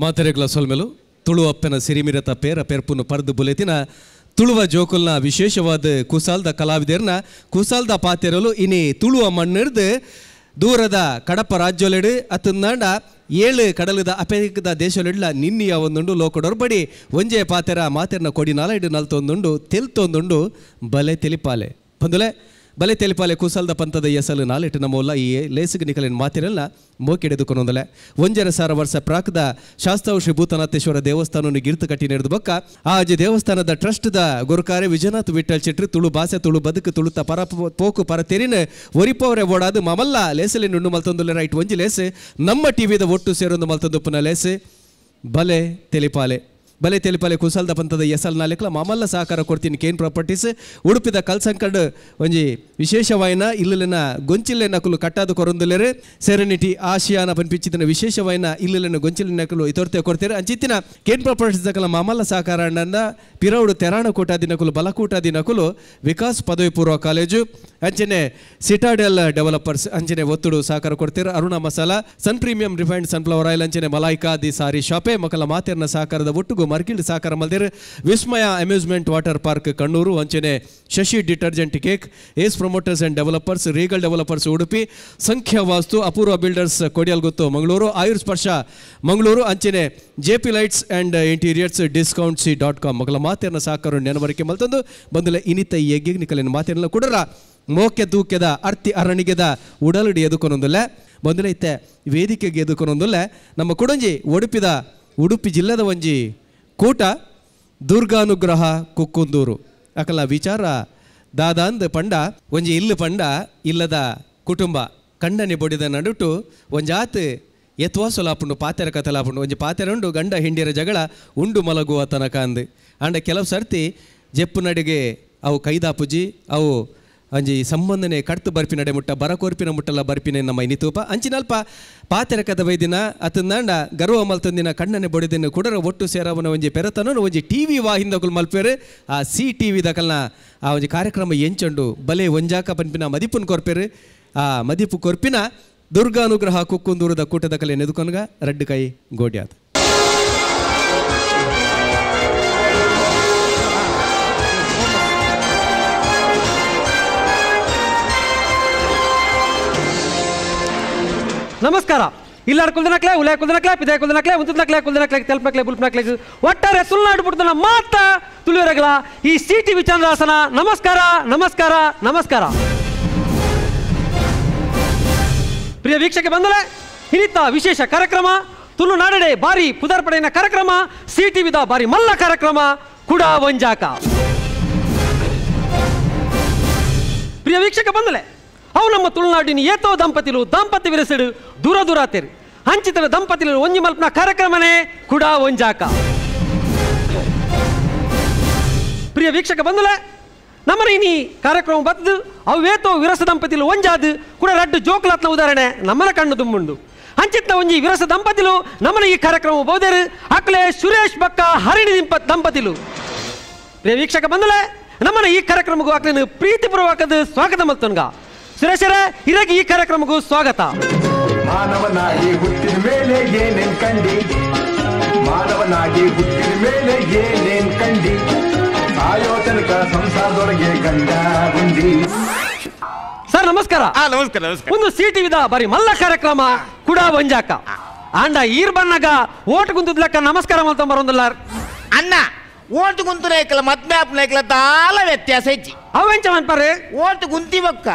ಮಾತೆರೆಗ್ಲ ಸೊಲ್ಮೆಲು ತುಳು ಅಪ್ಪನ ಸಿರಿಮಿರತ ಪೇರ ಪೆರ್ಪುನು ಪರ್ದು ಬುಲೆತಿನ ತುಳುವ ಜೋಕುಲ್ನ ವಿಶೇಷವಾದ ಕುಸಾಲ್ದ ಕಲಾವಿದರ್ನ ಕುಸಾಲ್ದ ಪಾತೆರಲು ಇನಿ ತುಳುವ ಮಣ್ಣಿರ್ದು ದೂರದ ಕಡಪ ರಾಜ್ಯೊಲೆಡು ಅತ್ತಂದಾಂಡ ಏಳು ಕಡಲದ ಅಪೇಕದ ದೇಶೊಲೆಡ್ಲ ನಿನ್ನಿಯ ಒಂದುಂಡು ಲೋಕಡೊರ್ಬಡಿ ಒಂಜೆ ಪಾತೆರ ಮಾತೆರ್ನ ಕೊಡಿ ನಾಲೈಡು ನಲ್ತೊಂದುಂಡು ತೆಲ್ತೊಂದುಂಡು ಬಲೆ ತೆಲಿಪಾಲೆ ಬಂದುಲೆ ಬಲೆ ತೆಲಿಪಾಲೆ ಕುಸಲ್ದ ಪಂಥದ ಎಸಲು ನಾಲೆಟ್ಟು ನಮ್ಮಲ್ಲ ಈ ಲೇಸುಗು ನಿಕಲಿನ ಮಾತಿರಲ್ಲ ಮೋಕೆಡೆದುಕೊಂದಲೆ 1.5 ವರ್ಷ ಪ್ರಾಕದ ಶಾಸ್ತಾವು ಶ್ರೀ ಭೂತನಾಥೇಶ್ವರ ದೇವಸ್ಥಾನವನ್ನು ಗಿರ್ತು ಕಟ್ಟಿ ನಡೆದು ಬಕ್ಕ ಆ ಅಜ್ಜಿ ದೇವಸ್ಥಾನದ ಟ್ರಸ್ಟ್ದ ಗುರುಕಾರೆ ವಿಜಯನಾಥ್ ವಿಠಲ್ ಚೆಟ್ರು ತುಳು ಭಾಷೆ ತುಳು ಬದುಕು ತುಳುತ ಪರ ಪೋಕು ಪರ ತೆರಿನ ಒರಿಪವರೆ ಓಡಾದು ಮಮಲ್ಲ ಲೇಸಲಿ ನುಣ್ಣು ಮಲ್ತೊಂದುಲ್ಲ ರೈಟ್ ಒಂಜಿ ಲೇಸು ನಮ್ಮ ಟಿವಿದ ಒಟ್ಟು ಸೇರೊಂದು ಮಲ್ತೊಂದುಪ್ಪುನ ಲೇಸು ಬಲೆ ತೆಲಿಪಾಲೆ ಬಲೆ ತೆಲಿಪಾಲೆ ಕುಸಲ್ದ ಪಂಥದ ಎಸಲ್ ನಾಲೆಕ್ಲ ಮಾಮಲ್ಲ ಸಹಕಾರ ಕೊಡ್ತೀನಿ ಕೇನ್ ಪ್ರಾಪರ್ಟೀಸ್ ಉಡುಪಿದ ಕಲ್ಸಂಕಡ್ ಒಂಜಿ ವಿಶೇಷವಾಯಿನ ಇಲ್ಲಲಿನ ಗೊಂಚಿಲ್ಲೆ ನಕಲು ಕಟ್ಟಾದು ಕೊರೊಂದುಲೇರು ಸೆರೆನಿಟಿ ಆಶಿಯಾನ ಪನ್ಪಿಚ್ಚಿನ ವಿಶೇಷವಾಯಿನ ಇಲ್ಲಲಿನ ಗೊಂಚಿಲೆ ನಕಲು ಇತೊರ್ತೆ ಕೊಡ್ತೇರೆ ಅಂಚಿತ್ತಿನ ಕೇನ್ ಪ್ರಾಪರ್ಟೀಸ್ ದಕಲ ಮಾಮಲ್ಲ ಸಹಕಾರ ಅಣ್ಣನ ಪಿರೌಡು ತೆರಾಣ ಕೋಟಾದಿ ನಕಲು ಬಲಕೂಟಾದಿ ನಕಲು ವಿಕಾಸ್ ಪದವಿ ಪೂರ್ವ ಕಾಲೇಜು ಅಂಚನೆ ಸಿಟಾಡೆಲ್ ಡೆವಲಪರ್ಸ್ ಅಂಚನೆ ಒತ್ತುಡು ಸಹಕಾರ ಕೊಡ್ತೀರ Aruna masala sun premium refined sunflower oil ಅಂಚನೆ ಮಲಾಯ್ಕಾ the ಸಾರಿ ಶಾಪೆ ಮಕ್ಕಳ ಮಾತೆರ್ನ ಸಹಕಾರದ ಒಟ್ಟುಗು ಮರ್ಕಿಲ್ಡ್ ಸಹಕಾರ ಮಲ್ದಿರ್ Vismaya amusement water park Kannur ಅಂಚನೆ Shashi detergent cake Ace promoters and developers Regal developers Udupi Sankhya Vastu Apoorva builders Kodialguttu Mangaluru Ayur Sparsha Mangaluru ಅಂಚನೆ J P lights and interiors discount C dot com ಮಕ್ಕಳ ಮಾತೆರ್ನ ಸಹಕಾರ ನೆನವರಿಕೆ ಮಲ್ತಂದು ಬಂದಲೆ ಇನಿತ ಯಜ್ಞ ನಿಕಲಿನ ಮಾತೆರ್ನ ಕುಡರ ಮೋಕೆ ದೂಕೆದ ಅರ್ತಿ ಅರಣಿಗೆದ ಉಡಲುಡಿ ಎದುಕೊನೊಂದುಲ್ಲ ಬಂದಲೆ ಇತ್ತೆ ವೇದಿಕೆಗೆ ಎದುಕೊನೊಂದುಲ್ಲ ನಮ್ಮ ಕುಡಂಜಿ ಉಡುಪಿದ ಉಡುಪಿ ಜಿಲ್ಲೆದ ಒಂಜಿ ಕೂಟ ದುರ್ಗಾನುಗ್ರಹ ಕುಕ್ಕುಂದೂರು ಅಕಲ ವಿಚಾರ ದಾದಾಂದ್ ಪಂಡ ಒಂಜಿ ಇಲ್ಲು ಪಂಡ ಇಲ್ಲದ ಕುಟುಂಬ ಕಂಡನೆ ಬೊಡಿದ ನಡುಟು ಒಂಜಾತ್ ಎತ್ವಾಸೊಲಾಪುಂಡು ಪಾತೆರ ಕಥಲಾಪುಂಡು ಒಂಜಿ ಪಾತೆರ ಉಂಡು ಗಂಡ ಹಿಂಡಿರ ಜಗಳ ಉಂಡು ಮಲಗುವ ತನಕ ಅಂದು ಅಂಡ ಕೆಲವು ಸರ್ತಿ ಜೆಪ್ಪು ನಡಿಗೆ ಅವು ಕೈದಾಪುಜಿ ಅವು ಅಂಜಿ ಸಂಬಂಧನೆ ಕಡ್ತು ಬರ್ಪಿನಡೆ ಮುಟ್ಟ ಬರಕೋರ್ಪಿನ ಮುಟ್ಟಲ್ಲ ಬರ್ಪಿನ ನಮ್ಮ ಇನಿತೂಪ ಅಂಚಿನಲ್ಪ ಪಾತೆರ ಕದ ವೈದಿನ ಅತಂದಾಂಡ ಗರ್ವ ಮಲ್ತಂದಿನ ಕಣ್ಣನೆ ಬೊಡಿದಿನ ಕುಡರ ಒಟ್ಟು ಸೇರವನ ಒಂಜಿ ಪೆರತನ ಒಂಜಿ ಟಿ ವಿ ವಾಹಿಂದಕುಲು ಮಲ್ಪೇರು ಆ C T V ದಕಲ್ನ ಆ ಒಂಜಿ ಕಾರ್ಯಕ್ರಮ ಎಂಚಂಡು ಬಲೆ ಒಂಜಾಕ ಪನ್ಪಿನ ಮದಿಪುನ್ ಕೊರ್ಪೇರು ಆ ಮದಿಪು ಕೊರ್ಪಿನ ದುರ್ಗಾನುಗ್ರಹ ಕುಕ್ಕುಂದೂರದ ಕೂಟದ ಕಲೆ ನೆದುಕೊನ್ಗ ರಡ್ಡು ಕೈ ಗೋಡ್ಯಾದ. ನಮಸ್ಕಾರ. ಇಲ್ಲಾರ್ ಕುಲ್ದನಕ್ಲೆ ಉಲೆ ಕುಲ್ದನಕ್ಲೆ ಪಿದೆ ಕುಲ್ದನಕ್ಲೆ ಉಂತದನಕ್ಲೆ ಕುಲ್ದನಕ್ಲೆ ತೆಲ್ಪಕ್ಲೆ ಬುಲ್ಪನಕ್ಲೆ ಒಟ್ಟಾರೆ ತುಳುನಾಡು ಬಿಡ್ದನ ಮಾತ ತುಳುವರಗಳ ಈ C T V ಚಂದ್ರಾಸನ ನಮಸ್ಕಾರ ನಮಸ್ಕಾರ ನಮಸ್ಕಾರ. ಪ್ರಿಯ ವೀಕ್ಷಕ ಬಂದಲೆ ಹಿರಿತ ವಿಶೇಷ ಕಾರ್ಯಕ್ರಮ ತುಳುನಾಡಡೆ ಬಾರಿ ಪುದರ್ಪಡೆಯ ಕಾರ್ಯಕ್ರಮ ಸಿ ಟಿ ವಿದ ಬಾರಿ ಮಲ್ಲ ಕಾರ್ಯಕ್ರಮ ಕುಡ ಒಂಜಾಕ. ಪ್ರಿಯ ವೀಕ್ಷಕ ಬಂದಲೆ ಅವು ನಮ್ಮ ತುಳುನಾಡಿನ ಏತೋ ದಂಪತಿಲು ದಾಂಪತ್ಯ ವಿರಸಿಡು ದೂರ ದೂರ ತೇರಿ ಹಂಚಿತರ ದಂಪತಿಲು ಒಂಜಿ ಮಲ್ಪನ ಕಾರ್ಯಕ್ರಮನೇ ಕುಡ ಒಂಜಾಕ. ಪ್ರಿಯ ವೀಕ್ಷಕ ಬಂದಲೆ ನಮ್ಮ ಇನಿ ಕಾರ್ಯಕ್ರಮ ಬದ್ದು ಅವೇತೋ ವಿರಸ ದಂಪತಿಲು ಒಂಜಾದು ಕೂಡ ರಡ್ಡು ಜೋಕುಲಾತ್ನ ಉದಾಹರಣೆ ನಮ್ಮನ ಕಣ್ಣು ತುಂಬುಂಡು. ಹಂಚಿತ್ನ ಒಂಜಿ ವಿರಸ ದಂಪತಿಲು ನಮ್ಮನ ಈ ಕಾರ್ಯಕ್ರಮ ಬೋದೇರು ಅಕ್ಲೆ ಸುರೇಶ್ ಬಕ್ಕ ಹರಿಣಿ ದಂಪತಿಲು. ಪ್ರಿಯ ವೀಕ್ಷಕ ಬಂದಲೆ ನಮ್ಮನ ಈ ಕಾರ್ಯಕ್ರಮಕ್ಕೂ ಅಕ್ಲೇನು ಪ್ರೀತಿಪೂರ್ವಕದ ಸ್ವಾಗತ ಮಲ್ತೊನ್ಗ. ಸುರೇಶರ ಇರಗಿ ಈ ಕಾರ್ಯಕ್ರಮಕ್ಕೂ ಸ್ವಾಗತ. ಮಾನವನಾಗಿ ಹುಟ್ಟಿದ ಮೇಲೆ ಏನೇನ್ ಕಂಡಿ, ಮಾನವನಾಗಿ ಹುಟ್ಟಿದ ಮೇಲೆ ಏನೇನ್ ಕಂಡಿ, ಸಾಯೋ ತನಕ ಸಂಸಾರದೊಳಗೆ ಗಂಡ ಗುಂಡಿ. ಸರ್ ನಮಸ್ಕಾರ. ನಮಸ್ಕಾರ ನಮಸ್ಕಾರ. ಒಂದು ಸಿ ಟಿವಿದ ಬಾರಿ ಮಲ್ಲ ಕಾರ್ಯಕ್ರಮ ಕುಡ ಒಂಜಾಕ ಆಂಡ ಈರ್ ಬನ್ನಗ ಓಟ್ ಗುಂತದ್ಲಕ್ಕ ನಮಸ್ಕಾರ ಮಲ್ತೊಂಬರೊಂದುಲ್ಲ ಅಣ್ಣ. ಓಟು ಗುಂತು ಮದ್ಮೆ ಆಪ್ನೈಕ್ಲ ದಾಲ ವ್ಯತ್ಯಾಸ ಇಜ್ಜಿ. ಅವೆಂಚ ಮನ್ಪಾರೆ ಓಟು ಗುಂತಿ ಬೊಕ್ಕ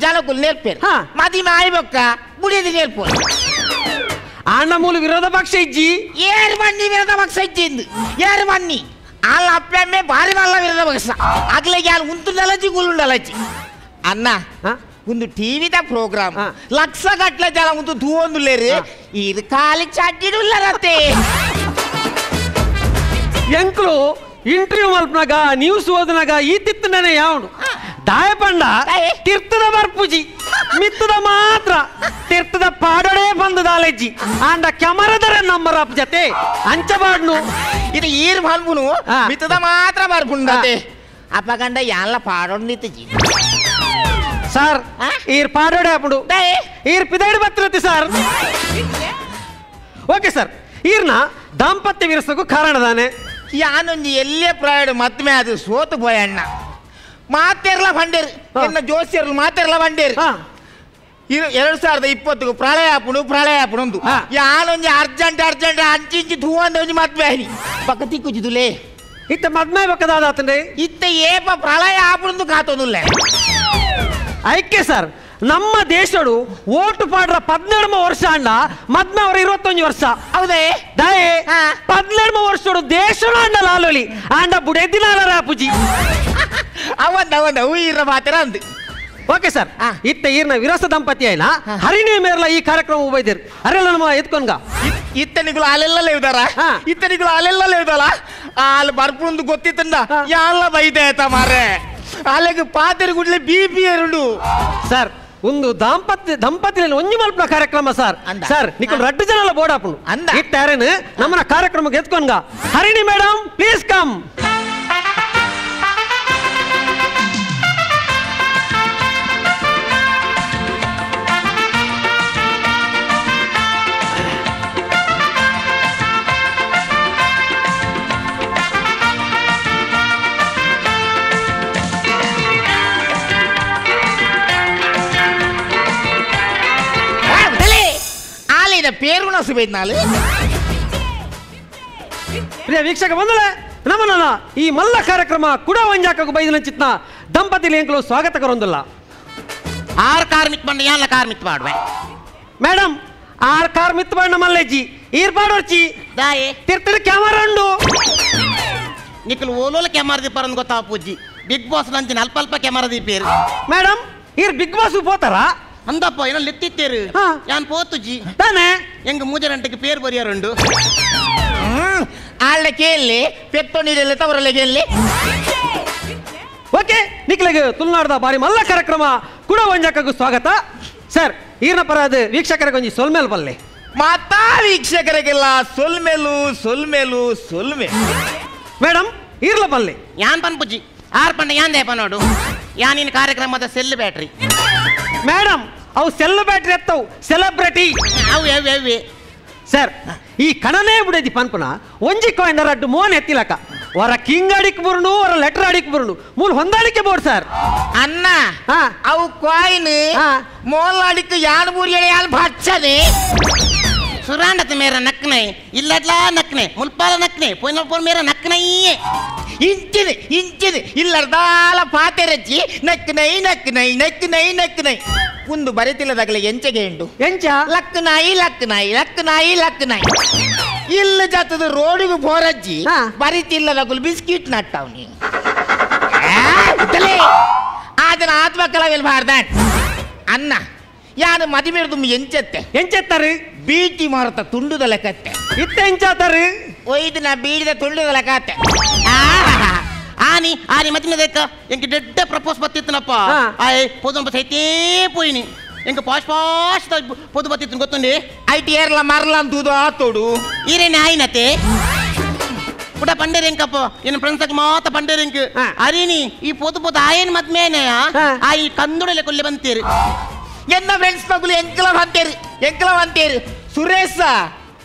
ಜನಕುಲ್ ನೇರ್ಪೇರು ಮದಿಮೆ ಆಯ್ ಬೊಕ್ಕ ಬುಡಿದಿ ನೇರ್ಪೋರು. ಆಂಡ ಮೂಲ ವಿರೋಧ ಪಕ್ಷ ಇಜ್ಜಿ. ಏರು ಮಣ್ಣಿ ವಿರೋಧ ಪಕ್ಷ ಇಜ್ಜಿ ಇಂದು ಏರು ಮಣ್ಣಿ ಅಲ್ಲ ಅಪ್ಪೆ ಭಾರಿ ಮಲ್ಲ ವಿರೋಧ ಪಕ್ಷ ಅಗ್ಲಿಗೆ ಯಾರು ಉಂತುಂಡಲಚ್ಚಿ ಗುಲ್ಲುಂಡಲಚ್ಚಿ ಅಣ್ಣ. ಒಂದು ಟಿವಿದ ಪ್ರೋಗ್ರಾಮ್ ಲಕ್ಷ ಗಟ್ಲೆ ಜನ ಒಂದು ತೂವೊಂದುಲ್ಲೇರು ಇದು ಖಾಲಿ ಚಡ್ಡಿಡುಲ್ಲರತ್ತೆ. ಎಂಕ್ಲು ಇಂಟರ್ವ್ಯೂ ಮಲ್ಪನಾಗ ನ್ಯೂಸ್ ಓದನಾಗ ಈ ತಿತ್ತನೇ ಯಾವನು ದಾಯಪಂಡ ತೀರ್ಥದ ಬರ್ಪುಜಿ. ಮಿತ್ತದ ಮಾತ್ರ ತಿರ್ತದ ಪಾಡಡೆ ಬಂದದಾಲೆಜ್ಜಿ ಆಂಡ ಕ್ಯಾಮರಾದರ ನಂಬರ್ ಅಪ್ ಜತೆ ಅಂಚಬಾಡ್ನು ಇದು ಈರ್ ಮಲ್ಪುನು ಮಿತ್ತದ ಮಾತ್ರ ಬರ್ಪುಂಡತೆ ಅಪ್ಪಗಂಡ ಯಾನ್ಲ ಪಾಡೊಂದಿತ್ತಜಿ ಸರ್ ಈರ್ ಪಾಡೋಡೆ ಅಪ್ಪುಡು ಈರ್ ಪಿದಾಡಿ ಬತ್ತಿರತ್ತೆ sir. Okay sir, ಈರ್ನ ದಾಂಪತ್ಯ ವಿರಸಕ್ಕೂ ಕಾರಣದಾನೆ ಯಾನೊಂದು ಎಲ್ಲೇ ಪ್ರಾಯಡು ಮತ್ತಮೆ ಅದು ಸೋತು ಪೋಯಣ್ಣ ಮಾತೆರ್ಲ ಬಂಡೇರು ಎನ್ನ ಜೋಸಿಯರ್ಲು ಮಾತೆರ್ಲ ಬಂಡೇರು 2020 ಪ್ರಳಯ ಆಪುಂಡು ಪ್ರಳಯ ಆಪುಂಡು ಯಾನೊಂದು ಅರ್ಜೆಂಟ್ ಅರ್ಜೆಂಟ್ ಅಂಚಿಂಚಿ ಧೂವಂದ ಒಂಜಿ ಮದ್ಮೆ ಆಯ್ನಿ ಪಕ್ಕ ತಿಕ್ಕುಜಿದುಲೇ ಇತ್ತ ಮದ್ಮೆ ಬಕ್ಕದಾದಾತಂಡೆ ಇತ್ತ ಏಪ ಪ್ರಳಯ ಆಪುಂಡು ಕಾತೊಂದುಲ್ಲೆ. ಐಕೆ ಸರ್, ನಮ್ಮ ದೇಶಡು ಓಟು ಪಾಡ್ರ 17 ವರ್ಷ ಅಣ್ಣ ಮದ್ಮೆ ಅವರ 21 ವರ್ಷ. ಹೌದೇ ದಾಯೆ 17 ವರ್ಷಡು ದೇಶಡು ಅಣ್ಣ ಲಾಲೋಲಿ ಆಂಡ ಬುಡೆದಿನಾಲರ ಅಪುಜಿ ಅವಂದ ಅವಂದ ಅವು ಈರ ಮಾತ್ರ ಅಂದು. ಓಕೆ ಸರ್, ಇತ್ತ ಈರ್ನ ವಿರಸ ದಂಪತಿ అయినా ಹರಿಣಿ ಮೇರ್ಲ ಈ ಕಾರ್ಯಕ್ರಮ ಉಬೈದಿರ್ ಅರೆಲ್ಲ ನಮ್ಮ ಎತ್ಕೊಂಗ ಇತ್ತನಿಗಳು ಅಲ್ಲೆಲ್ಲ ಲೇವುದಾರ ಇತ್ತನಿಗಳು ಅಲ್ಲೆಲ್ಲ ಲೇವುದಲ್ಲ ಅಲ್ಲಿ ಬರ್ಪುಂದು ಗೊತ್ತಿತ್ತಂದ ಯಾಲ್ಲ ಬೈದೆ ಆಯ್ತಾ ಮಾರ್ರೆ ಅಲ್ಲಿಗೆ ಪಾತೆರು ಗುಡ್ಲೆ ಬಿ ಪಿ ಎರಡು. ಸರ್ ಒಂದು ದಂಪತಿಯಲ್ಲಿ ಒಂಜಿ ಮಲ್ಪನ ಕಾರ್ಯಕ್ರಮ ಸರ್. ಸರ್ ನಿಕ್ಕಳು ರಡ್ಡು ಜನ ಬೋರ್ಡ್ ಹಾಪುಂಡು ಅಂದ ಇಟ್ಟಾರೇನು ನಮ್ಮನ ಕಾರ್ಯಕ್ರಮಕ್ಕೆ ಎತ್ಕೊಂಗ. Harini madam please come. పేరు ಸುಬೇದ್ನಾಲು ಪ್ರಿಯ ವೀಕ್ಷಕ ಬಂದಲೆ ನಮನ ಈ ಮಲ್ಲ ಕಾರ್ಯಕ್ರಮ ಕುಡ ಒಂಜಾಕకు ಬೈದಿನ ಚಿತ್ನ ದಂಪತಿ ಲೇಂಕಲು ಸ್ವಾಗತ ಕರೊಂದುಲ್ಲ. ಆರ್ ಕಾರ್ಮಿತ್ ಬಂಡ ಯಾಲ ಕಾರ್ಮಿತ್ ಮಾಡುವೆ madam? R car ಮಿತ್ ಬಂಡ ಮಲ್ಲೆಜ್ಜಿ ಈರ್ ಪಾಡೋರ್ಚಿ ದಾಯೆ ತಿರ್ತದ ಕ್ಯಾಮರಾ ಉಂಡು ನಿಕ್ಕಲು ಓಲೋಲ ಕ್ಯಾಮರಾ ದೀಪಾರಂದು ಗೊತ್ತಾ ಪೂಜಿ ಬಿಗ್ ಬಾಸ್ ನಂಚಿನ ಅಲ್ಪ ಅಲ್ಪ ಕ್ಯಾಮರಾ ದೀಪೇರು ಮೇಡಮ್. ಈರ್ ಬಿಗ್ ಬಾಸ್ ಪೋತಾರಾ ಅಂದಪ್ಪ ಏನೋ ಲೆತ್ತಿತ್ತೇರು ಯಾನ್ ಪೋತುಜಿ ತಾನೆ ಎಂಗ ಮೂಜರಂಟಕ್ಕೆ ಪೇರು ಬರಿಯಾರುಂಡು ಆಳ್ಳ ಕೇಳಿ ಪೆತ್ತೊ ನೀರೆಲ್ಲ ತವರಲ್ಲ ಕೇಳಿ. ಓಕೆ ನಿಕ್ಲೆಗ್ ತುಳುನಾಡ್ದ ಬಾರಿ ಮಲ್ಲ ಕಾರ್ಯಕ್ರಮ ಕುಡ ಒಂಜಾಕಗೂ ಸ್ವಾಗತ ಸರ್. ಈರ್ನ ಪರಾದ ವೀಕ್ಷಕರಿಗೆ ಒಂಜಿ ಸೊಲ್ಮೇಲ್ ಬಲ್ಲೆ. ಮಾತಾ ವೀಕ್ಷಕರಿಗೆಲ್ಲ ಸೊಲ್ಮೇಲು ಸೊಲ್ಮೇಲು ಸೊಲ್ಮೆ. ಮೇಡಮ್ ಈರ್ಲ ಬಲ್ಲೆ ಯಾನ್ ಪನ್ಪುಜಿ ಆರ್ ಪಂಡ ಯಾನ್ ದೇಪ ನೋಡು ಯಾನಿನ ಕಾರ್ಯಕ್ರಮದ cell battery madam. ಅವು ಸೆಲ್ ಬ್ಯಾಟ್ರಿ ಎತ್ತವು ಸೆಲೆಬ್ರಿಟಿ ಅವು ಅವೆ ಸರ್. ಈ ಕಣನೇ ಬಿಡದಿ ಪನ್ಪುನ ಒಂಜಿ ಕಾಯಿನ್ ರಡ್ಡು ಮೋನ್ ಎತ್ತಿಲಕ ವರ ಕಿಂಗ್ ಅಡಿಕ್ ಬುರುಂಡು ವರ ಲೆಟರ್ ಅಡಿಕ್ ಬುರುಂಡು ಮೂಲ ಹೊಂದಾಣಿಕೆ ಬೋರ್ಡ್ ಸರ್. ಅನ್ನ ಅವು ಕಾಯಿನ್ ಮೋಲ್ ಅಡಿಕ್ ಯಾನ್ ಬೂರಿಯಡೆ ಯಾನ್ ಭಚ್ಚನೆ ಸುರಾಂಡತ ಮೇರ ನಕ್ನೆ ಇಲ್ಲಡ್ಲಾ ನಕ್ನೆ ಮುಲ್ಪಾಲ ನಕ್ನೆ ಪೋಯಿನ ಪೋನ್ ಮೇರ ನಕ್ನೈಯೇ ಇಂಚಿದೆ ಇಂಚಿದೆ ಇಲ್ಲರ್ದಾಲ ಪಾತೆರಚ್ಚಿ ನಕ್ನೈ ನಕ್ನೈ ನಕ್ನೈ ನಕ್ನೈ ಒಂದು ಬರೆತಿಲ್ಲದಾಗಲೇ ಎಂಚೆಗೆ ಉಂಟು ಎಂಚ ಲಕ್ನಾಯಿ ಲಕ್ನಾಯಿ ಲಕ್ನಾಯಿ ಲಕ್ನಾಯಿ ಇಲ್ಲ ಜಾತದ ರೋಡಿಗೆ ಪೋರಜ್ಜಿ ಬರಿತಿಲ್ಲದಾಗಲು ಬಿಸ್ಕಿಟ್ ನಟ್ಟವ್ ನೀ ಆದನ ಆತ್ಮಕಲವೆಲ್ ಬಾರ್ದಾನ್ ಅನ್ನ ಯಾನು ಮದಿಮೇರ್ದು ಎಂಚತ್ತೆ ಎಂಚೆತ್ತಾರೆ ಬೀಟಿ ಮಾರುತ್ತ ತುಂಡುದ ಲೆಕ್ಕತ್ತೆ ಇತ್ತ ಎಂಚಾತಾರೆ ಒಯ್ದು ನಾ ಬೀಡಿದ ತುಂಡುದ ಲೆಕ್ಕತ್ತೆ ಆನಿ ಆನಿ ಮತ್ತಿನ ದೇಕ ಎಂಕ ಡೆಡ್ಡ ಪ್ರಪೋಸ್ ಬತ್ತಿತ್ತನಪ್ಪ ಆಯ್ ಪೊದು ಸೈತೇ ಪೋಯಿನಿ ಎಂಕ ಪಾಶ್ ಪಾಶ್ ಪೊದು ಬತ್ತಿತ್ತು ಗೊತ್ತುಂಡಿ IT ಏರ್ಲ ಮರ್ಲ ಅಂತೂದು ಆತೋಡು ಈರೇನೆ ಆಯ್ನತೆ ಪುಟ ಪಂಡೇರ್ ಎಂಕಪ್ಪ ಎನ್ನ ಫ್ರೆಂಡ್ಸ್ ಮಾತ ಪಂಡೇರ್ ಎಂಕ್ ಅರಿನಿ ಈ ಪೊದು ಪೊದು ಆಯನ್ ಮದ್ಮೇನೆಯ ಆಯಿ ಕಂದುಡಲೆ ಕೊಲ್ಲೆ ಬಂತೀರಿ ಎನ್ನ ಫ್ರೆಂಡ್ಸ್ ಮಗುಲು ಎಂಕಲ ಬಂತೇರಿ ಎಂಕಲ ಬಂತೇರಿ ಸುರೇಶ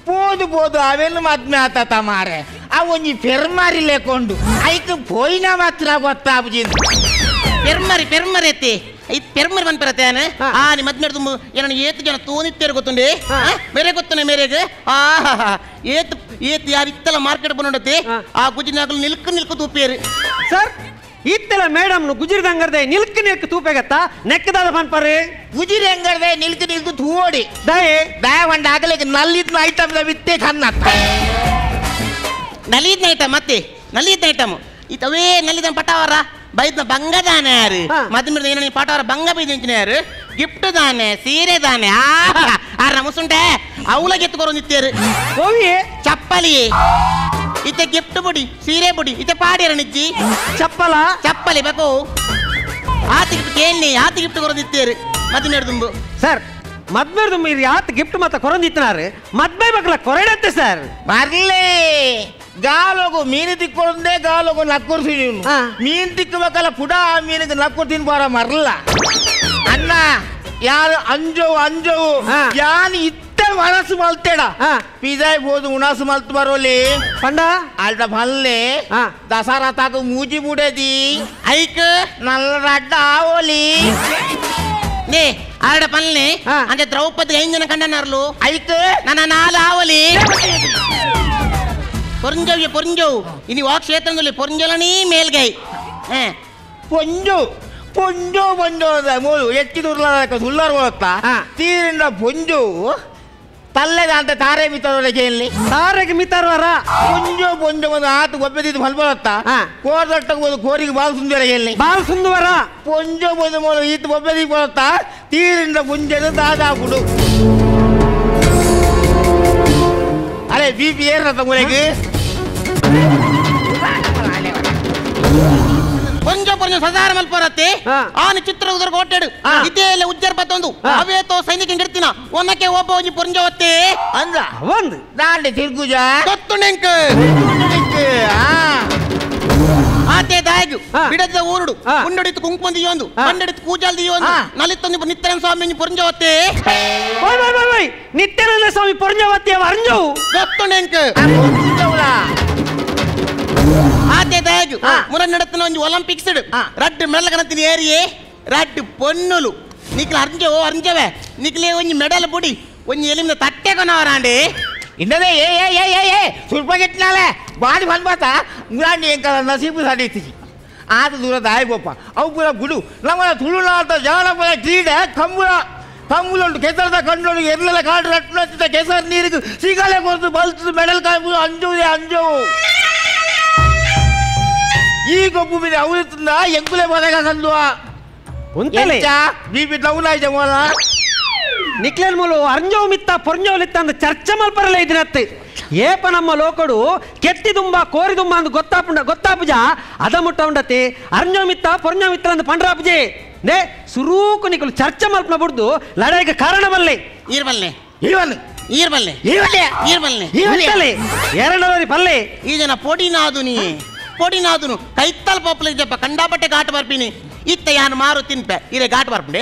ಪೋದು ಪೋದು ಅವೆಲ್ಲ ಮದ್ಮೆ ಆತ ಮಾರೆ ಆ ಒಂಜಿ ಫೆರ್ಮಾರಿ ಲೇಕೊಂಡು ಐಕ್ ಪೋಯಿನ ಮಾತ್ರ ಗೊತ್ತಾಬುಜಿ ಪೆರ್ಮರಿ ಪೆರ್ಮರಿ ಎತ್ತಿ ಐತ್ ಪೆರ್ಮರಿ ಬಂದ್ಪರತ್ತೆ ಆ ನಿ ಮದ್ಮೆ ತುಂಬ ಏನನ್ನ ಏತು ಜನ ತೋನಿತ್ತೇರು ಗೊತ್ತುಂಡಿ ಮೇರೆ ಗೊತ್ತುಂಡೆ ಮೇರೆಗೆ ಆ ಏತ್ ಏತ್ ಯಾರು ಇತ್ತಲ್ಲ ಮಾರ್ಕೆಟ್ ಬಂದೋಡತ್ತೆ ಆ ಗುಜಿನಾಗಲು ನಿಲ್ಕು ನಿಲ್ಕು ತೂಪೇರು ಸರ್. ಇತ್ತೆಲ್ಲ ಮೇಡಮ್ ಗುಜಿರಿದಂಗರ್ದೆ ನಿಲ್ಕು ನಿಲ್ಕು ತೂಪೆಗತ್ತ ನೆಕ್ಕದಾದ ಪನ್ಪರೆ ಗುಜಿರಿ ಅಂಗರ್ದೆ ನಿಲ್ಕು ನಿಲ್ಕು ತೂಡಿ ದಾಯೆ ದಾಯ ಒಂಡ ಆಗಲಿಕ್ಕೆ ನಲ್ಲಿದ್ನ ಐಟಮ್ ವಿತ್ತೆ ಕನ್ನತ್ತ ನಲಿದ್ನ ಐಟಮ್ ಮತ್ತೆ ನಲಿದ್ನ ಐಟಮ್ ಇತವೇ ನಲಿದ ಪಟವರ ಬೈದ್ನ ಬಂಗ ದಾನೆ ಯಾರು ಮದ್ಮಿರ್ದ ಏನೋ ಪಟವರ ಬಂಗ ಬೈದ ಯಾರು ಗಿಫ್ಟ್ ದಾನೆ ಸೀರೆ ದಾನೆ ಆ ನಮಸುಂಟೆ ಅವಲ ಗೆತ್ತುಕೊರು ನಿತ್ಯರು ಕೋವಿಯೇ ಚಪ್ಪಲಿ ಇತ್ತೆ ಗಿಫ್ಟ್ ಬುಡಿ ಸೀರೆ ಬುಡಿ ಇತ್ತೆ ಪಾಡಿಯರ ನಿಜ್ಜಿ ಚಪ್ಪಲ ಚಪ್ಪಲಿ ಬೇಕು ಆತಿ ಗಿಫ್ಟ್ ಕೇಳಿ ಆತಿ ಗಿಫ್ಟ್ ಕೊರೋ ನಿತ್ಯರು. ಮದ್ಮೇಡ್ದುಂಬು ಸರ್ ಮದ್ಮೇಡ್ದು మీరు ಯಾತ್ ಗಿಫ್ಟ್ ಮಾತ ಕೊರಂದಿತ್ತಿನಾರು ಮದ್ಮೆ ಮಕ್ಕಳ ಕೊರಡತ್ತೆ ಸರ್ ಬರ್ಲಿ ಗಾಲೋಗು ಮೀನು ತಿಕ್ಕೊಂಡೆ ಗಾಲೋಗು ನಕ್ಕುರ್ಸಿ ನೀನು ಮೀನು ತಿಕ್ಕಬೇಕಲ್ಲ ಪುಡ ಮೀನಿಗೆ ನಕ್ಕುರ್ ತಿನ್ಬಾರ ಮರಲ್ಲ ಅಣ್ಣ ಯಾರು ಅಂಜೋವು ಅಂಜೋವು ಯಾನು ಇತ್ತ ಮನಸ್ಸು ಮಲ್ತೇಡ ಪಿಜಾಯ್ ಬೋದು ಉಣಾಸು ಮಲ್ತು ಬರೋಲಿ ಪಂಡ ಅಲ್ಟ ಬಲ್ಲೆ ದಸರಾ ತಾಕು ಮೂಜಿ ಬುಡದಿ ಐಕ್ ನಲ್ಲ ರಡ್ಡ ಆವೋಲಿ ನೇ ಆರಡ ಪಲ್ಲೆ ಅಂದ್ರೆ ದ್ರೌಪದಿ ಐದು ಜನ ಕಂಡನಾರ್ಲು ಐಕ್ ನನ್ನ ನಾಲು ಆವಲಿ ಪೊರಂಜವ್ಯ ಪೊರಂಜವು ಇನಿ ವಾ ಕ್ಷೇತ್ರದಲ್ಲಿ ಪೊರಂಜಲನೇ ಮೇಲ್ಗೈ ಪೊಂಜು ಪೊಂಜು ಪೊಂಜು ಮೂಲು ಎಚ್ಚಿ ದುರ್ಲ ಸುಳ್ಳಾರು ಹೋಗ್ತಾ ತೀರಿಂದ ಪೊಂಜು ತಲ್ಲೆದ ಅಂತ ತಾರೆ ಮಿತ್ತಾರ ಇಲ್ಲಿ ತಾರೆಗೆ ಮಿತ್ತಾರವರ ಪೊಂಜು ಪೊಂಜು ಒಂದು ಆತು ಗೊಬ್ಬೆದಿದ್ದು ಫಲ ಬರುತ್ತಾ ಕೋರ್ದಟ್ಟಕ್ಕೆ ಒಂದು ಕೋರಿಗೆ ಬಾಲ್ ಸುಂದರ ಎಲ್ಲಿ ಬಾಲ್ ಸುಂದರ ಪೊಂಜು ಪೊಂಜು ಮೂಲು ಈತು ಗೊಬ್ಬೆದಿ ಬರುತ್ತಾ ತೀರಿಂದ ಪುಂಜನು ದಾದಾಪುಡು ಅರೆ ಬಿ ಪಿ ಏರ್ನತ್ತ ಮೂಲೆಗೆ ಪೊಂಜ ಪೊಂಜ ಸದಾರ ಮಲ್ಪರತ್ತೆ ಆನ ಚಿತ್ರ ಉದರ ಕೋಟೆಡು ಇದೇ ಉಜ್ಜರ್ ಬತ್ತೊಂದು ಅವೇತೋ ಸೈನಿಕ ಗಿಡ್ತಿನ ಒನ್ನಕ್ಕೆ ಒಬ್ಬ ಒಂಜಿ ಪೊಂಜ ಒತ್ತೆ ಅಂದ್ರ ಒಂದು ದಾಂಡೆ ತಿರ್ಗುಜ ಗೊತ್ತುಂಡೆಂಕ್ ಆತೆ ದಾಯಗು ಬಿಡದ ಊರುಡು ಉಂಡಡಿತ್ತು ಕುಂಕುಮ ದಿಯೊಂದು ಬಂಡಡಿತ್ತು ಕೂಜಾಲ್ ದಿಯೊಂದು ನಲಿತ್ತೊಂದು ನಿತ್ಯನಂದ ಸ್ವಾಮಿ ಪೊಂಜ ಒತ್ತೆ ಓಯ್ ಓಯ್ ಓಯ್ ಓಯ್ ನಿತ್ಯಾನಂದ ಸ್ವಾಮಿ ಪೊಂಜ ಒತ್ತೆ ಅರ್ಂಜವು ಗೊತ್ತುಂಡೆಂಕ್ ಆತೆ ದಾಯಗು ಮುರ ನಡತನ ಒಂಜಿ ಒಲಿಂಪಿಕ್ಸ್ ರಡ್ಡು ಮೆಡಲ್ ಏರಿಯೇ ರಡ್ಡು ಪೊನ್ನುಲು ನಿಕ್ಲ ಅರ್ಂಜವೋ ಅರ್ಂಜವೆ ನಿಕ್ಲೆ ಒಂಜಿ ಮೆಡಲ್ ಬುಡಿ ಒಂಜಿ ಎಲಿಮಿನ ತಟ್ಟೆ ಕೊನವರಾಂಡೆ ಇನ್ನದೇ ಏ ಏ ಏ ಏ ಏ ಸ್ವಲ್ಪ ಗೆಟ್ನಾಲೆ ಬಾಡಿ ಬಂದ್ಬಾತ ಮುರಾಂಡಿ ಎಂಕಲ ನಸೀಬು ಸಾಡಿತಿ ಆತ ದೂರ ದಾಯಗೋಪ ಅವು ಪೂರ ಗುಡು ನಮ್ಮ ತುಳುನಾಟ ಜಾನಪದ ಕ್ರೀಡೆ ಕಂಬುಳ ಕಂಬುಲುಂಟು ಕೆಸರದ ಕಂಡೋಡು ಎರ್ಲೆಲ್ಲ ಕಾಡು ರಟ್ಟು ಕೆಸರು ನೀರಿಗೆ ಸೀಗಾಲೆ ಕೊರ್ದು ಬಲ್ತು ಮೆಡಲ್ ಕಾಯ್ಬುದು ಅಂಜುವುದೇ ಅಂಜುವು ಈ ಗೊಬ್ಬು ಮೇಲೆ ಅವರಿತ್ತಂದ ಎಂಕುಲೆ ಬದಗ ಕಂದುವ B P down ಆಯ್ತು ಮೋಲ ನಿಕ್ಲೇನ್ ಮೂಲು ಅರ್ಂಜವ್ ಮಿತ್ತ ಪೊರ್ಂಜವ್ ಲಿತ್ತ ಅಂದ ಚರ್ಚೆ ಮಲ್ಪರಲ್ಲ ಇದಿನತ್ತೆ ಏಪ ನಮ್ಮ ಲೋಕಡು ಕೆತ್ತಿ ದುಂಬ ಕೋರಿ ದುಂಬ ಅಂದ್ ಗೊತ್ತಾಪುಂಡ ಗೊತ್ತಾಪುಜ ಅದ ಮುಟ್ಟ ಉಂಡತಿ ಅರ್ಂಜವ್ ಮಿತ್ತ ಪೊರ್ಂಜವ್ ಮಿತ್ತ ಅಂದ್ ಪಂಡ್ರಾಪುಜೆ ನೇ ಸುರೂಕು ನಿಕಲು ಚರ್ಚೆ ಮಲ್ಪನ ಬುಡ್ದು ಲಡಾಯಿಗೆ ಕಾರಣ ಬಲ್ಲೆ ಈರ್ಬಲ್ಲೆ ಈರ್ಬಲ್ಲೆ ಈರ್ಬಲ್ಲೆ ಈರ್ಬಲ್ಲೆ ಈರ್ಬಲ್ಲೆ ಎರಡವರಿ ಪಲ್ಲೆ ಈ ಜನ ಪೊಡಿನಾದು ನೀ ಪೊಡಿನಾದುನು ಕೈತ್ತಲ್ ಪೋಪುಲ ಜಪ್ಪ ಕಂಡಾಪಟ್ಟೆ ಘಾಟ್ ಬರ್ಪಿನಿ ಇತ್ತ ಯಾನು ಮಾರು ತಿನ್ಪೆ ಇರೇ ಘಾಟ್ ಬರ್ಪುಂಡೆ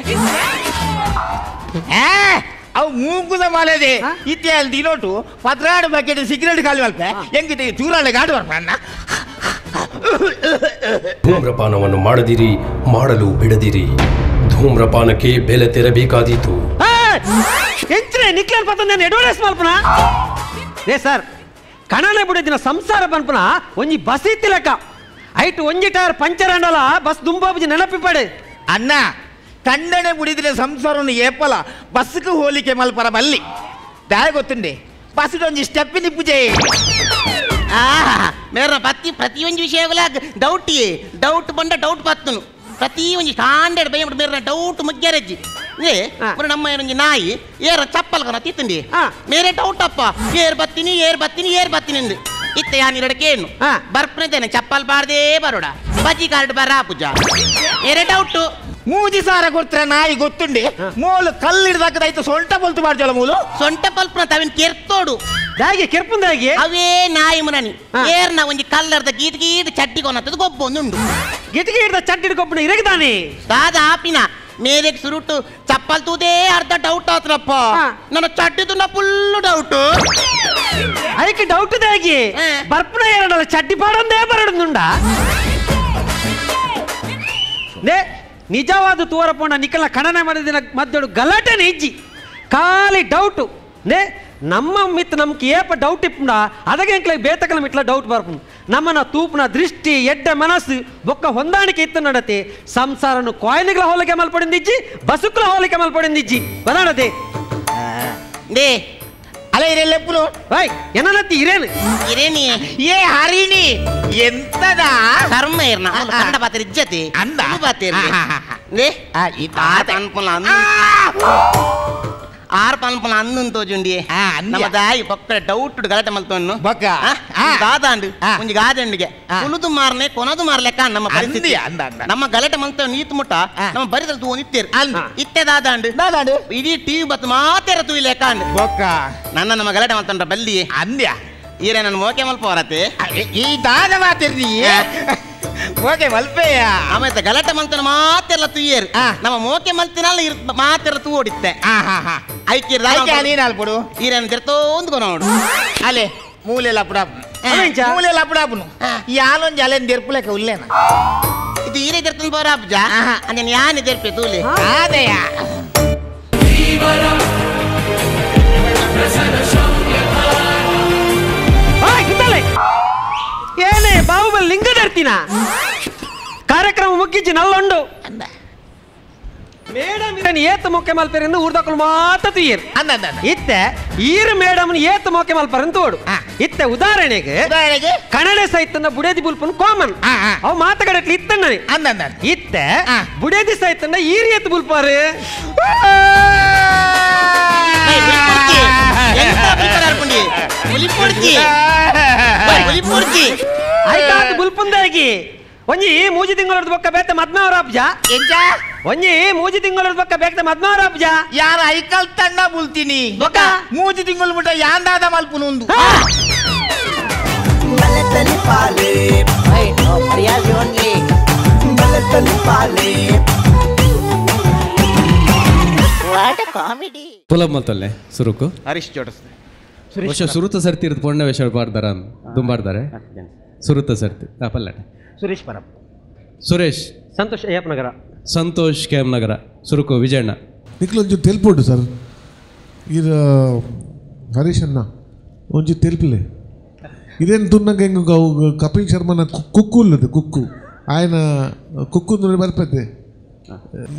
ಅವು ಮೂಗುದ ಮಾಲೇದೆ ಇತ್ತೆ ಅಲ್ಲಿ ದಿನೋಟು 12 ಬಕೆಟ್ ಸಿಗರೇಟ್ ಖಾಲಿ ಮಲ್ಪೆ ಹೆಂಗಿತ್ತೆ ಚೂರಾಳೆ ಘಾಟ್ ಬರ್ಪ ಅಣ್ಣ. ಧೂಮ್ರಪಾನವನ್ನು ಮಾಡದಿರಿ, ಮಾಡಲು ಬಿಡದಿರಿ. ಧೂಮ್ರಪಾನಕ್ಕೆ ಬೆಲೆ ತೆರಬೇಕಾದೀತು. ಎಂಚ್ರೆ ನಿಕ್ಲೇನ್ ಪತ್ತ ನಾನು ಎಡ್ವರ್ಟೈಸ್ ಮಲ್ಪನ ಏ ಸರ್ ಕಣನೆ ಬಿಡಿದಿನ ಸಂಸಾರ ಪನ್ಪನ ಒಂಜಿ ಬಸ್ ಇತ್ತಿಲಕ್ಕ ಐಟು ಒಂಜಿ ಟೈರ್ ಪಂಚರ್ ಅಂಡಲ ಬಸ್ ದುಂಬಾಬುಜಿ ನೆನಪಿಪಡೆ ಅಣ್ಣ ಕಂಡನೆ ಬುಡಿದಿನ ಸಂಸಾರವನ್ನು ಏಪಲ ಬಸ್ಗೆ ಹೋಲಿಕೆ ಮಲ್ಪರ ಬಲ್ಲಿ ದಾಯ ಗೊತ್ತುಂಡೆ ಬಸ್ ಒಂಜಿ ಸ್ಟೆಪ್ ನಿಪ್ಪುಜೆ ಮೇರ ಪ್ರತಿ ಪ್ರತಿಯೊಂದು ವಿಷಯಗಳ ಡೌಟ್ ಡೌಟ್ ಬಂದ ಡೌಟ್ ಪತ್ತನು ಪ್ರತಿಯೊಂದು ಸ್ಟಾಂಡರ್ಡ್ ಭಯ ಮೇರ ಡೌಟ್ ಮುಗ್ಗರಜ್ಜಿ ಏ ನಮ್ಮ ಏನೊಂಜಿ ನಾಯಿ ಏರ ಚಪ್ಪಲ್ ಕಣ ತಿತ್ತಂಡಿ ಮೇರೆ ಡೌಟ್ ಅಪ್ಪ ಏರ್ ಬತ್ತೀನಿ ಏರ್ ಬತ್ತೀನಿ ಏರ್ ಬತ್ತೀನಿ ಎಂದು ಇತ್ತ ಯಾನಿರಡಕ್ಕೆ ಏನು ಬರ್ಪನೇನೆ ಚಪ್ಪಲ್ ಬಾರ್ದೇ ಬರೋಡ ಬಜಿ ಕಾರ್ಡ್ ಬರ ಪೂಜಾ ಏರೆ ಡೌಟು ಮೂಜಿ ಸಾರ ಕೊಡ್ತಾರೆ ನಾಯಿ ಗೊತ್ತುಂಡಿ ಮೂಲು ಕಲ್ಲಿಡ್ದಾಕದಾಯ್ತು ಸೊಂಟ ಪಲ್ತು ಮಾಡ್ಜಲ್ಲ ಮೂಲು ಸೊಂಟ ಪಲ್ಪನ ತವಿನ ಕೆರ್ತೋಡು ದಾಗಿ ಕೆರ್ಪುಂದಾಗಿ ಅವೇ ನಾಯಿ ಮುನನಿ ಏರ್ನ ಒಂಜಿ ಕಲ್ಲರ್ದ ಗೀಟ್ ಗೀಟ್ ಚಟ್ಟಿ ಕೊನತ್ತದ ಗೊಬ್ಬ ಒಂದುಂಡು ಗಿಟ್ಗಿ ಹಿಡ್ದ ಚಟ್ಟಿ ಗೊಬ್ಬನ ಇರಗದಾನೆ ದಾದ ಆಪಿನ ಮೇರೆ ಸುರುಟು ಚಪ್ಪಲ್ ತೂದೇ ಅರ್ಧ ಡೌಟ್ ಆತ್ರಪ್ಪ ನನ್ನ ಚಡ್ಡಿ ಫುಲ್ ಡೌಟ್ ಐಕ್ ಡೌಟ್ ದಾಗಿ ಬರ್ಪನ ಏರಡಲ್ಲ ಚಡ್ಡಿ ಪಾಡೊಂದೇ ಬರಡುಂಡ ನೇ ನಿಜವಾದ ತೋರಪೋಣ ನಿಕಲ ಖಂಡನೆ ಮಾಡಿದ ಮಧ್ಯಡು ಗಲಾಟೆನೆ ಇಜ್ಜಿ ಖಾಲಿ ಡೌಟು ನೇ ನಮ್ಮ ಮಿತ್ ನಮ್ಗೆ ಏಪ ಡೌಟ್ ಇಪ್ಪುಂಡ ಅದಕ್ಕೆ ಎಂಕ್ಲೆ ಬೇತಕಲ ಮಿಟ್ಲ ಡೌಟ್ ಬರ್ಪುಂಡು ನಮ್ಮನ ತೂಪುನ ದೃಷ್ಟಿ ಎಡ್ಡ ಮನಸ್ಸು ಬೊಕ್ಕ ಹೊಂದಾಣಿಕೆ ಇತ್ತು ನಡತೆ ಸಂಸಾರನು ಕಾಯಿಲೆಗಳ ಹೋಲಿಕೆ ಮಲ್ಪಡಿಂದಿಜ್ಜಿ ಬಸುಕ್ಲ ಹೋಲಿಕೆ ಮಲ್ಪಡಿಂದಿಜ್ಜಿ ಬದಾಣತೆ they ಅಲ್ಲ ಇರೆಲ್ಲೆಪ್ಪುನು ಬಾಯ್ ಏನನ್ನತ್ತಿ ಇರೇನು ಇರೇನಿ ಏ ಹರಿಣಿ ಎಂತದ ಕರ್ಮ ಇರ್ನ ಕನ್ನಡ ಪಾತ್ರ ಇಜ್ಜತೆ ಅಂದ ಪಾತ್ರ ನೇ ಈ ತಾತ ಅನ್ಪಲ್ಲ Are ಪನ್ಪನ ಅನ್ನನ್ ತೋಜುಂಡಿ ನಮ್ಮ ದಾಯಿ ಪಕ್ಕಡೆ ಡೌಟ್ ಗಲಾಟೆ ಮಲ್ತೊನ್ನು ಬೊಕ್ಕ ದಾದಾಂಡು ಒಂಜಿ ಗಾದಂಡಿಗೆ ಕುಲುದು ಮಾರನೆ ಕೊನದು ಮಾರ್ಲೆಕ್ಕ ನಮ್ಮ ಪರಿಸ್ಥಿತಿ ನಮ್ಮ ಗಲಾಟೆ ಮಲ್ತ ನೀತ್ ಮುಟ್ಟ ನಮ್ಮ ಬರಿದಲ್ ತೂ ನಿತ್ತೇರು ಇತ್ತೆ ದಾದಾಂಡು ದಾದಾಂಡು ಇಡೀ ಟಿವಿ ಬತ್ತು ಮಾತೆರ ತೂಯಿಲೆ ಕಾಂಡು ಬೊಕ್ಕ ನನ್ನ ನಮ್ಮ ಗಲಾಟೆ ಮಲ್ತೊಂಡ್ರ ಬಲ್ಲಿ ಅಂದ್ಯ ಈರೆ ನನ್ನ ಮೋಕೆ ಮಲ್ಪ ಹೊರತೆ ಈ ದಾದ ಮಾತಿರ್ನಿ ಮೋಕೆ ಮಲ್ಪೆಯ ಆಮೇಲೆ ಗಲಾಟೆ ಮಲ್ತನ ಮಾತೆಲ್ಲ ತುಯ್ಯರು ನಮ್ಮ ಮೋಕೆ ಮಲ್ತಿನಲ್ಲ ಮಾತೆಲ್ಲ ತೂ ಓಡಿತ್ತೆ ಐಕೆ ನೀನು ಈರೇನು ತಿರ್ತೋಂದು ಕೊನೋಡು ಅಲೆ ಮೂಲೆಲ್ಲ ಅಪ್ಪಡಾಪು ಮೂಲೆಲ್ಲ ಅಪ್ಪಡಾಪುನು ಯಾನೊಂದು ಅಲೆನ್ ದೆರ್ಪುಲೆಕ ಉಲ್ಲೇನ ಇದು ಈರೆ ದೆರ್ತನ ಬೋರ ಅಬ್ಜ ಅಂದ್ರೆ ಯಾನೆ ದೆರ್ಪೆ ತೂಲೆ ಆದೆಯ ಏನೇ ಬಾಹುಬಲಿ ಲಿಂಗ ದರ್ತಿನ ಕಾರ್ಯಕ್ರಮ ಮುಗಿಜ್ಜಿ ನಲ್ಲೊಂಡು ಮೇಡಮ್ ಏತ್ ಮೊಕ್ಕೆ ಮಲ್ಪೆರಿಂದ ಊರ್ದಕ್ಕಲು ಮಾತ ತುಯ್ಯರು ಇತ್ತೆ ಈರು ಮೇಡಮ್ ಏತ್ ಮೊಕ್ಕೆ ಮಲ್ಪರಂತ ತೋಡು ಇತ್ತೆ ಉದಾಹರಣೆಗೆ ಕನ್ನಡ ಸಾಹಿತ್ಯನ ಬುಡೇದಿ ಬುಲ್ಪನ್ ಕಾಮನ್ ಅವು ಮಾತುಗಡಟ್ಲಿ ಇತ್ತಣ್ಣನೆ ಇತ್ತೆ ಬುಡೇದಿ ಸಾಹಿತ್ಯನ ಈರು ಏತ್ ಬುಲ್ಪಾರು ಆಯ್ತಾತು ಬುಲ್ಪುಂದಾಗಿ ಒಂಜಿ ಮೂಜಿ ತಿಂಗಳದ ಬೊಕ್ಕ ಬೇತ ಮದ್ಮಾವರ ಅಬ್ಜ ಎಂಜ ಒಂಜಿ ಮೂಜಿ ತಿಂಗಳದ ಬೊಕ್ಕ ಬೇತ ಮದ್ಮಾವರ ಅಬ್ಜ ಯಾರ ಐಕಲ್ ತಣ್ಣ ಬುಲ್ತೀನಿ ಬೊಕ್ಕ ಮೂಜಿ ತಿಂಗಳು ಮುಟ್ಟ ಯಾಂದಾದ ಮಲ್ಪುನುಂದು ಪುಲಬ್ ಮಲ್ತಲ್ಲೆ ಸುರುಕು ಹರೀಶ್ ಜೋಡಿಸ್ ವರ್ಷ ಸುರುತ ಸರ್ತಿ ಇರ್ದು ಪೊಣ್ಣ ವೇಷ ಪಾಡ್ದಾರ ದುಂಬಾಡ್ದಾರೆ ಸುರುತ ಸರ್ತಿ ಪಲ್ಲಾಟೆ ಸುರೇಶ್ ಪರಬ್ ಸುರೇಶ್ ಸಂತೋಷ್ ಅಯ್ಯಪ್ಪನಗರ ಸಂತೋಷ್ ಕೆ ಎಂ ನಗರ ಸುರುಕು ವಿಜಯಣ್ಣ ನಿಕ್ಲು ಒಂಚೂರು ತೆಲ್ಪುಂಡು ಸರ್ ಇರ ಹರೀಶಣ್ಣ ಒಂಚೂರು ತೆಲ್ಪಲೆ ಇದೇನು ತುನ್ನಂಗೆ ಹೆಂಗೆ ಕಪಿಲ್ ಶರ್ಮನ ಕುಕ್ಕು ಇಲ್ಲದು ಕುಕ್ಕು ఆయన ಕುಕ್ಕು ಬರ್ಪತೆ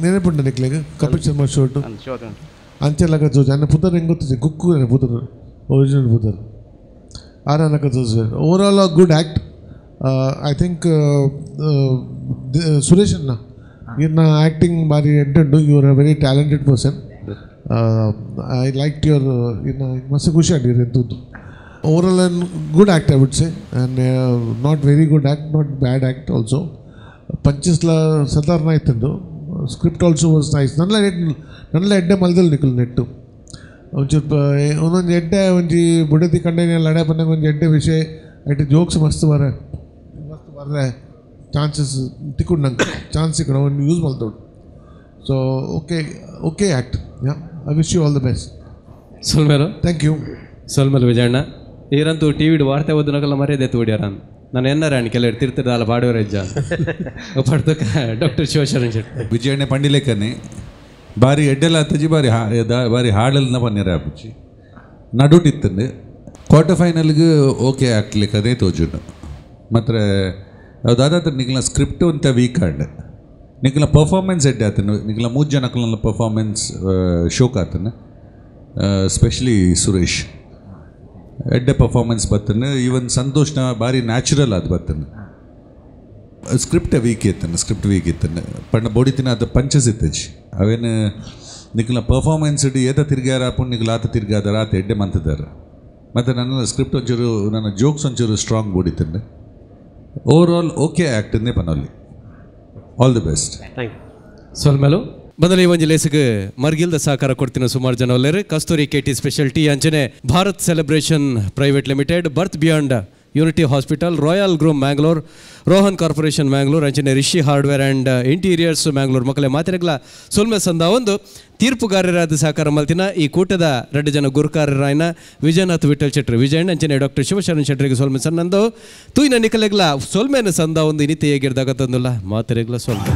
ನೆನಪುಂಡ ನಿಕ್ಲೆಗ್ ಕಪಿಲ್ ಶರ್ಮಾ ಶೋಟು ಅಂಚೆಲಕ ಜೋಜ್ ఆయన ಪುದರ್ ಹೆಂಗೆ ಗೊತ್ತಿದೆ ಕುಕ್ಕು ಪುದರ್ ಒರಿಜಿನಲ್ ಪುದರ್ ಆರನಕ ಜೋಜ್ over all a good act I think Suresh ಅಣ್ಣ ಇವ್ರನ್ನ ಆ್ಯಕ್ಟಿಂಗ್ ಭಾರಿ ಎಂಟುಂಡು you are a very talented person I like your ಇನ್ನು ಮಸ್ತ್ ಖುಷಿ ಆಂಡ್ ಇವ್ರು ಎಂತದ್ದು overall and good act I would say and not very good act not bad act also ಪಂಚಸ್ಲ ಸಾಧಾರಣ ಆಯ್ತಂಡು script also was nice ನನ್ನ ಎಡ್ಡೆ ಮಲ್ದಲ್ಲಿ ನಿಕ್ಕಲು ನೆಟ್ಟು ಒಂಚೂರು ಒಂದೊಂದು ಎಡ್ಡೆ ಒಂಜಿ ಬುಡದಿ ಕಂಡೇನೆ ಲಡೆ ಬಂದಾಗ ಒಂಜಿ ಎಡ್ಡೆ ವಿಷಯ ಐಟ್ ಜೋಕ್ಸ್ ಮಸ್ತ್ ಬರ ಮಸ್ತ್ ಬರ್ರೆ ಚಾನ್ಸಸ್ ತಿಕ್ಕೊಂಡು ನಂಗೆ ಚಾನ್ಸ್ ಸಿಕ್ಕಣ ಒಂದು use ಮಲ್ತೋಡು so okay okay act yeah I wish you all the best ಸೊಲ್ಮೇಲು thank you ಸೊಲ್ಮೇಲು ವಿಜಯಣ್ಣ ಈರಂತೂ ಟಿ ವಿಡ್ ವಾರ್ತೆ ಓದನಕಲ್ಲ ಮರ್ಯಾದೆ ತೋಡ್ಯಾರ ನಾನು ಎನ್ನಾರ ಅಣ್ಣ ಕೆಲವರು ತಿರ್ತಿರ್ದಲ್ಲ ಬಾಡುವರ ಹೆಜ್ಜ ಪಡ್ತಕ್ಕ ಡಾಕ್ಟರ್ ಶಿವಶರಣ್ ಶೆಟ್ಟಿ ವಿಜಯಣ್ಣ ಪಂಡಿಲೇಖನೆ ಬಾರಿ ಎಡ್ಡೆಲ್ಲ ಆತಜಿ ಬಾರಿ ಬಾರಿ ಹಾಡಲ್ನ ಪನ್ನಿರ ಆಪುಜಿ ನಡುಟಿತ್ತಂದು ಕ್ವಾರ್ಟರ್ ಫೈನಲ್ಗೆ ಓಕೆ ಆಗ್ಲಿಕ್ಕೆ ಅದೇ ತೋಜುಂಡು ಮಾತ್ರ ದಾದಾತ್ರ ನಿಖಿಲ ಸ್ಕ್ರಿಪ್ಟ್ ಅಂತ ವೀಕ್ ಆಂಡ್ ನಿಖಿಲ ಪರ್ಫಾರ್ಮೆನ್ಸ್ ಎಡ್ಡೆ ಆತನು ನಿಖಿಲ ಮೂರು ಜನಕ್ಕಲ್ಲ ಪರ್ಫಾರ್ಮೆನ್ಸ್ ಶೋಕ್ ಆತನು ಸ್ಪೆಷಲಿ ಸುರೇಶ್ ಎಡ್ಡೆ ಪರ್ಫಾರ್ಮೆನ್ಸ್ ಬತ್ತನು ಈವನ್ ಸಂತೋಷ್ನ ಭಾರಿ ನ್ಯಾಚುರಲ್ ಅದು ಬತ್ತನು ಸ್ಕ್ರಿಪ್ಟ್ ವೀಕ್ ಇತ್ತನು ಸ್ಕ್ರಿಪ್ಟ್ ವೀಕ್ ಇತ್ತನು ಪಂಡ ಬೋಡಿತಿನ ಅದು ಪಂಚಸ್ ಇತ್ತಜಿ ಅವೇನು ನಿಖಿಲ ಪರ್ಫಾರ್ಮೆನ್ಸ್ ಇಡಿ ಏತ ತಿರ್ಗ್ಯಾರ ಪುಣ್ ನಿಖಿಲ ಆತ ತಿರ್ಗಾದಾರ ಆತ ಎಡ್ಡೆ ಮಂತದಾರ ಮತ್ತು ನನ್ನ ಸ್ಕ್ರಿಪ್ಟ್ ಒಂಚೂರು ನನ್ನ ಜೋಕ್ಸ್ ಒಂಚೂರು ಸ್ಟ್ರಾಂಗ್ ಬೋಡಿತಂಡೆ over all okay ಆ್ಯಕ್ಟಿಂದೇ ಪನೋಲಿ all the best thank you ಸೊಲ್ಮೇಲು ಬದಲು ಈ ಒಂಜಿ ಲೇಸಿಗೆ ಮರ್ಗಿಲ್ದ ಸಹಕಾರ ಕೊಡ್ತಿನ ಸುಮಾರು ಜನ ಒಲ್ಲೇರು ಕಸ್ತೂರಿ K T speciality ಅಂಚನೆ Bharat celebration private limited birth beyond unity hospital royal groom Mangalore Rohan corporation Mangalore ಅಂಚನೆ Rishi hardware and interiors Mangalore ಮಕ್ಕಳೇ ಮಾತಿರಗ್ಲ ಸೊಲ್ಮೆ ಸಂದ ಒಂದು ತೀರ್ಪುಗಾರರಾದ ಸಹಕಾರ ಮಲ್ತಿನ ಈ ಕೂಟದ ಎರಡು ಜನ ಗುರುಕಾರರಾಯನ ವಿಜಯನಾಥ್ ವಿಠಲ್ ಶೆಟ್ರು ವಿಜಯಣ್ಣ ಅಂಚನೆ ಡಾಕ್ಟರ್ ಶಿವಶರಣ್ ಶೆಟ್ಟರಿಗೆ ಸೊಲ್ಮೆ ಸನ್ನಂದು ತೂಯಿನ ನಿಕಲೆಗ್ಲ ಸೊಲ್ಮೆನ ಸಂದ ಒಂದು ಇನಿತೆ ಹೇಗಿರ್ದಾಗತ್ತಂದುಲ್ಲ ಮಾತಿರಗ್ಲ ಸೊಲ್ಮೆ.